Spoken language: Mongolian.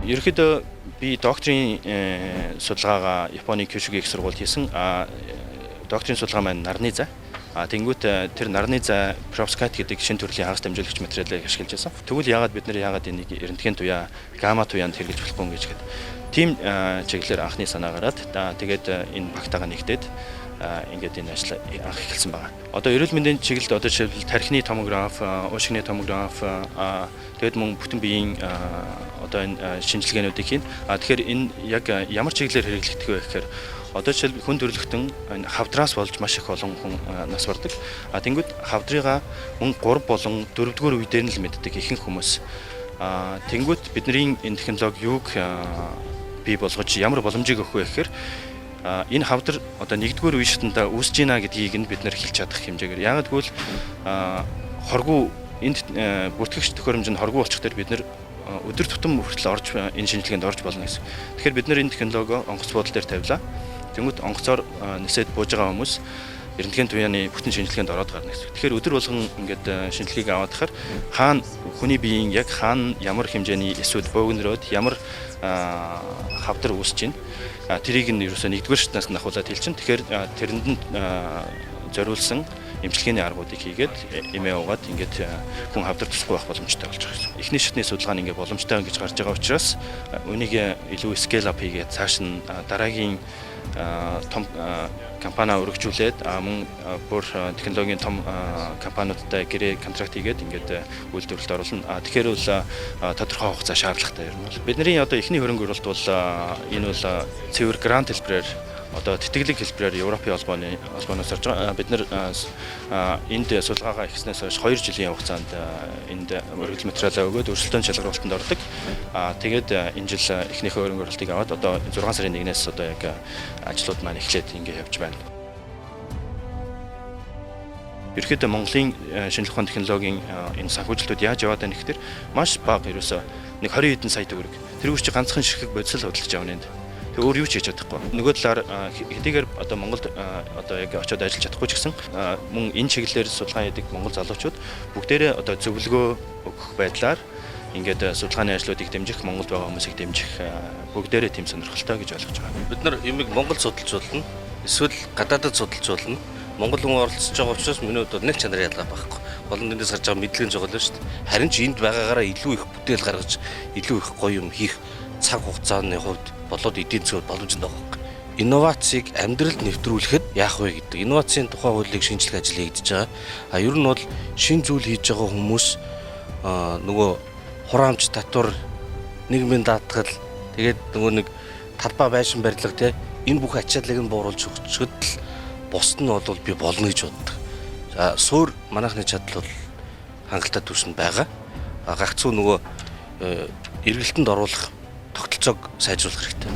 Ерөнхийдөө би докторийн судалгаагаа Японы Кюшүгийн их сургуульд хийсэн. Докторийн судалгаа маань нарны зай. Тэнгүүт тэр нарны зай perovskite гэдэг шинэ төрлийн хагас дамжуулагч материалыг ашиглаж байсан. Тэгвэл яагаад бид нар яагаад энийг рентген туяа, гамма туяанд хэрэглэж болохгүй юм гэж гээд тийм чиглэлээр анхны санаа гараад, тэгээд энэ багтаага нэгдээд ингээд энэ ажил анх эхэлсэн байгаа. Одоо эрүүл мэндийн чиглэлд, одоо жишээлбэл, тархины томограф, уушигны томограф, тэгээд мөн бүтэн биеийн одоо энэ шинжилгээнүүдийг хийн. Тэгэхээр энэ яг ямар чиглэлээр хэрэглэгдэх вэ гэхээр, одоо жишээлбэл, хүн төрөлхтөн энэ хавдраас болж маш их олон хүн нас бардаг. Тэнгүүд хавдрыгаа мөн 3 болон 4 дугаар үе дээр нь л мэддэг ихэнх хүмүүс. Тэнгүүд бидний энэ технологи юуг бий болгож, ямар боломжийг өгөх вэ гэхээр, энэ хавдар одоо нэгдүгээр үе шатанда үүсэж байна гэдгийг нь бид нар хэлж чадах хэмжээгээр. Яагаад гэвэл хоргуу энд бүртгэгч төхөөрөмж нь хоргуу болчих дээр бид нар өдөр тутам хүртэл орж энэ шинжилгээнд орж болно гэсэн. Тэгэхээр бид нар энэ технологи онгоц буудал дээр тавилаа. Тэнгүүт онгоцоор нисээд бууж байгаа хүмүүс рентген туяаны бүтэн шинжилгээнд ороод гарна гэсэн. Тэгэхээр өдөр болгон ингээд шинжилгээг аваад тахаар хаана хүний биеийн яг хаана ямар хэмжээний эсвэл бөөгнөрөөд ямар хавдар үүсэж байна. Тэрийг нь ерөөсөө нэгдүгээр шатнаас нь ахуулаад хэлчин. Тэгэхээр тэрэнд нь зориулсан эмчилгээний аргуудыг хийгээд, эмээ уугаад, ингээд хүн хавдар тусахгүй байх боломжтой болж байгаа юм. Эхний шатны судалгаа нь ингээд боломжтой гэж гарч байгаа учраас үнийг илүү scale up хийгээд, цааш нь дараагийн том компани өргөжүүлээд, мөн бүр технологийн том компаниудтай гэрээ контракт хийгээд, ингээд үйлдвэрлэлд оруулна. Тэгэхээр бол тодорхой хугацаа шаардлагатай юм бол. Бидний одоо эхний хөрөнгө оруулалт бол энэ бол цэвэр грант хэлбэрээр, одоо тэтгэлэг хэлбэрээр Европын холбооноос орж байгаа. Бид нар энд судалгаагаа эхэлснээс хойш 2 жилийн хугацаанд энд өргөдөл материалаа өгөөд, өрсөлдөөн шалгаруулалтанд ордог. Тэгээд энэ жил эхнийхээ хөрөнгө оруулалтыг аваад, одоо 6 сарын 1-ээс одоо яг ажлууд маань эхлээд ингэ явж байна. Ерөнхийдөө Монголын шинжлэх ухааны технологийн энэ санхүүжилтүүд яаж яваад байна гэхээр маш бага, ерөөсөө нэг 20 хэдэн сая төгрөг. Тэр үуч чи ганцхан ширхэг бодис л худалдаж авна энд. Тэг өөр юу ч хийж чадахгүй. Нөгөө талаар хэдийгээр одоо Монголд одоо яг очиод ажиллаж чадахгүй ч гэсэн мөн энэ чиглэлээр судалгаа хийдэг монгол залуучууд бүгдээрээ одоо зөвлөгөө өгөх байдлаар ингээд судалгааны ажлуудыг дэмжих, Монголд байгаа хүмүүсийг дэмжих бүгдээрээ тийм сонирхолтой гэж ойлгож байгаа. Бид нар юмыг Монгол судалж болно. Эсвэл гадаадад судалж болно. Монгол хүн оролцож байгаа учраас миний хувьд бол нэг чанар ялгаа байхгүй. Гол нь эндээс гарч байгаа мэдлэгийн чухал шүү дээ. Харин ч энд байгаагаараа илүү их бүтээл гаргаж, илүү их гоё юм хийх цаг хугацааны хувьд болоод эдийн засгийн боломж нь байгаа байхгүй. Инновацийг амьдралд нэвтрүүлэхэд яах вэ гэдэг. Инновацийн тухай хуулийг шинжлэх ажил хийгдэж байгаа. Ер нь бол шинэ зүйл хийж байгаа хүмүүс нөгөө хураамж, татвар, нийгмийн даатгал, тэгээд нөгөө нэг талбай байшин барилга, те, энэ бүх ачааллыг нь бууруулж өгчөөд л бусд нь бол би болно гэж боддог. За, суур манайхны чадал бол хангалттай түвшинд байгаа. Гагцхүү нөгөө эргэлтэнд оруулах тогтолцоог сайжруулах хэрэгтэй.